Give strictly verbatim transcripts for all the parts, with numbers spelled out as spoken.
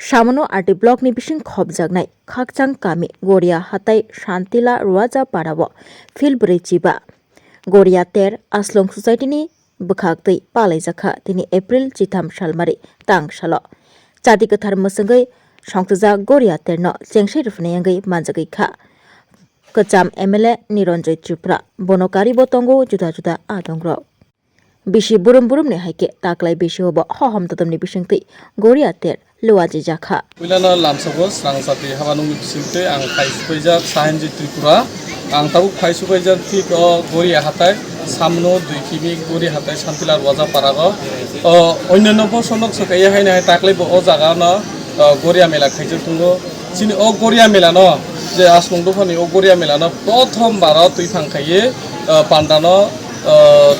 Samono R D block ni bising khopjaknai Khakchang kami Goria hatai Santila Ruaja parao Phil brwi chiba Goria ter Aslong Society ni bwkhak twi palaijakha tini April chitham salmari tang salo. Chati kwthar mwswngwi songchajak Goria terno chengsai rwphwnai wngwi manjagwi kha. Kwcham M L A Niranjoy Tripura, bono karibo tongo juda juda adongrok. Bisi burum burumni hai khe taklai bisi o bo hohom totomni bisingtwi Goria ter luajijakha. Puilano lamsao srang chati habanungni bisingtwi ang phai supaijak Sahenji Tripura. Ang tabuk phai supaijak thik o Goria hatai, samno dui kimi Goria hatai Santila Ruaja parago. O, onyanno bosor nok swkaiya haino hai taklai bo o jaga no, o, Goria mela khaijak tongo. Chini o Goria mela no, je Aslong dophani o Goria mela no prothom baro twi thang khaiwi, o, panda no, o,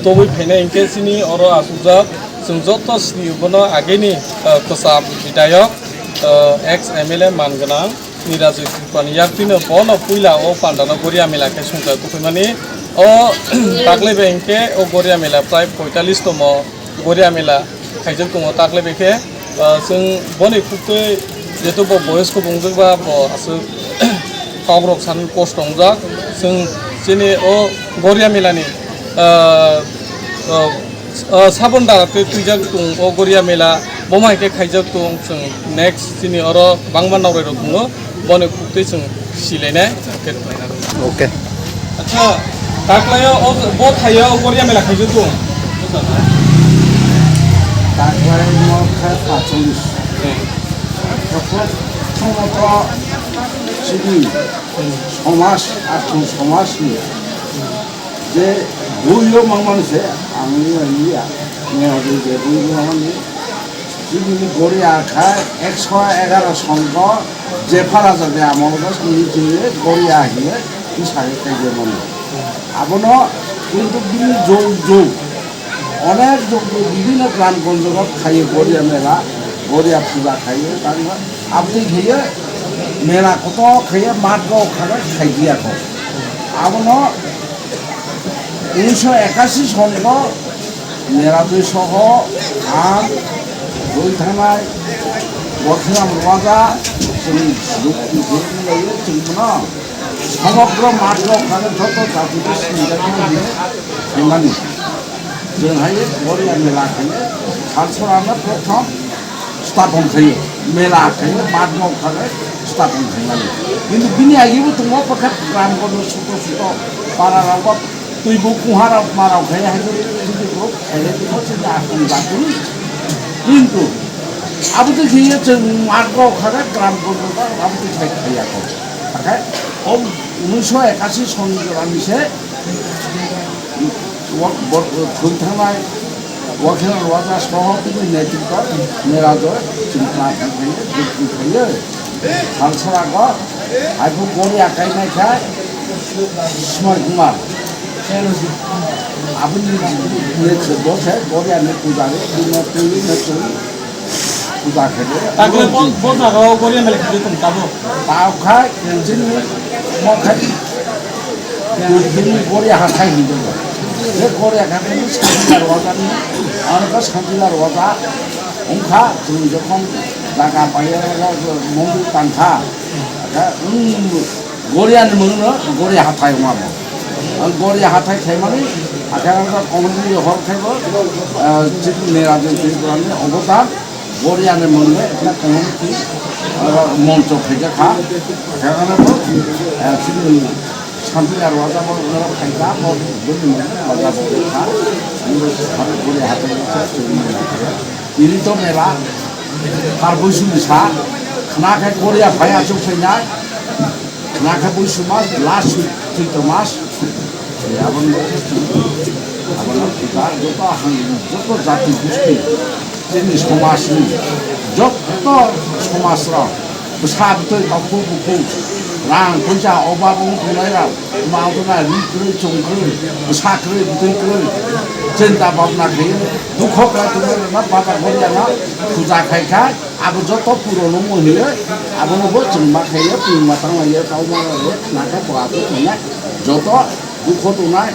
tobwi phainai hinkhe chini oro asukjak. Chwng joto sini bono ageni, o, kwcham bidayok, o, ex M L A man gwnang Nirajoi Tripurani yaktwino bono puila o pandano Goria mela khe songchar kuphimani. O taklai bai hinkhe o Goria mela prai poitalis tomo Goria mela khaijak tongo taklai bai khe. O, chwng boni khuktwi jeto bo boyosko bongjak ba bo aswk kokrok sanwi kosto wngjak. Chwng chini o Goria melani, o, o, o, sabon dara twi twijak tung o Goria mela, bomo hai khe khaijak tung chwng next chini oro bangma nauroi rok tongo, boni khuktwi chwng silainai. Okay. Acha, taklaio o bo thaio o Goria mela khaijak tung. Taklai no kha pachulis. Hmm. Prothomot chini somaj, Athung somajni je buio mangmani se ang liya, ne hadi je buio mangmani, chini Goria kha ekso egaro songko je phara jagni amol bo chini chini Goria hiye bwsai kaiye mani. Abono kintu bini jog jog Onek jokto bibhinno gram gonjoro khaio Goria mela, Goria puja khaio, tangma aboni khaio mela kotor khaio, matgo khana khaidiya kho. Abono unisho ekashi songo Nirajoi soho ang roi thangnai Borkhiram Raja chwng rukni rukni laio chwng bono. Somogro matgo khare joto jatino sinjakma hwnwi phaimani. Chwng hai Goria mela khaio, Salsorano prothom stapon khaio, mela khaio, matgo khare stapon khaimani. Kintu bini agibo tongo pakha gram kono suto suto para rogo twibo kuhara marok khaio, hai khe twibo khaio, twibo chini akung bakung. Kintu abo twi khaio chwng matgo khare gram kono abo twi khai khaiya kho. Hakhe o unisho ekashi soni jora ni se bo-, bo-, thwi thangnai Wakhel Raja soho tini netritwo Nirajoi chwng kla thang khaio, jukti khaio. Salsora go, hai bo Goria kainai kha Smar Kumar. Aboni netritwo se Goria ni pujari, bini twi netritwo. Puja khaide. Takle bo, bo jaga o Goria mela khaide tong tabo. Tao khai, chini mo khai. Chini Goria hathai hindu. Be Goria khaide Santila Roja ni. Ano ka Santila Roja. Ongkha, chwng jokhon jaga paye, mondir tangkha. Kha, um, Goria ni mungno Goria hathai wngma bo. Ang Goria hathai khaimani, akhe ang komorni hor khaibo, ah, chini Nirajoi Tripurani obotan, Goria ni mungno ekna komorni, ah, moncho khaijak kha. Akhe ang bo, ah, chini Santila Roja bo wngrok khaijak, bo bini mungno Roja bo kha. Ang bo Goria hathai kha, chini mungno khaijak. Iri to mela, har buisum sa, khna khe Goria phai achuk phainai, khna khe buisum mas, last week twi to mas. Aboni, aboni puja joto hang, joto jati gusti, chini somajni, joto somajrok, bwsa bwtwi, takhuk bukhuk, rang poisa obab wng tongnai rok, ma tongnai, ri kwrwi, chong kwrwi, bwsa kwrwi, bwtwi kwrwi, chinta bhabna khe, dukho khlai tongnai rokno baba Goriano puja khai kha, abo joto puron wngwi hwnwi, abono bo chwng ma khaio, chwng ma tanglaiyo, tamo ma rwio, khna khe bo aswk tongnai, joto dukho tongnai,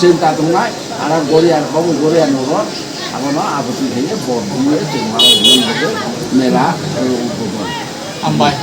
chinta tongnai, aro Goria, babo Goria nogo, abono aboni khaio, bo bumle chwng ma rwio. mela, eh, Hambai.